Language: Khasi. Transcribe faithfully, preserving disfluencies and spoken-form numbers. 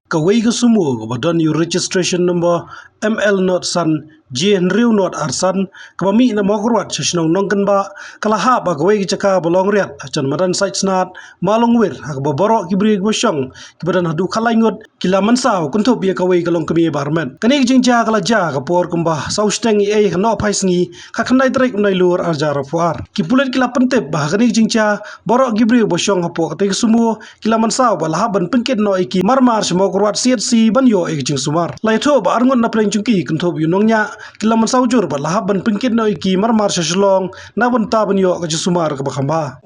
Kawei ka sumo kaba don ïa u registration number M L not san J hynriew not ar san, kaba mih na Mawkyrwat sha shnong Nongkynbah, ka la hap ha kawei ka jaka ba long riat hajan madan Saitsnat, Mawlongwir, ha kaba baroh ki briew kiba shong kiba don haduh khatlai ngut ki la mynsaw kynthup ïa kawei ka longkmie ba armet. Kane ka jingjia ka la jia ha ka por kumba saw shiteng eiei ha ka nohphai sngi, ka khyndai tarik u Nailur arhajar arphew ar. Ki pulit ki la pyntip ba ha kane ka jingjia baroh ki briew ba shong hapoh katei ka sumo ki la mynsaw bad la hap ban pynkit noh ïa ki marmar sha Mawkyrwat C H C ban ïoh ïa ka jingsumar. La ïathuh ba arngut na pdeng jong ki kynthup ïa u nongñiah ki la mynsaw jur bad la hap ban pynkit noh ïa ki marmar sha Shillong na bynta ban ïoh ka jingsumar kaba kham bha.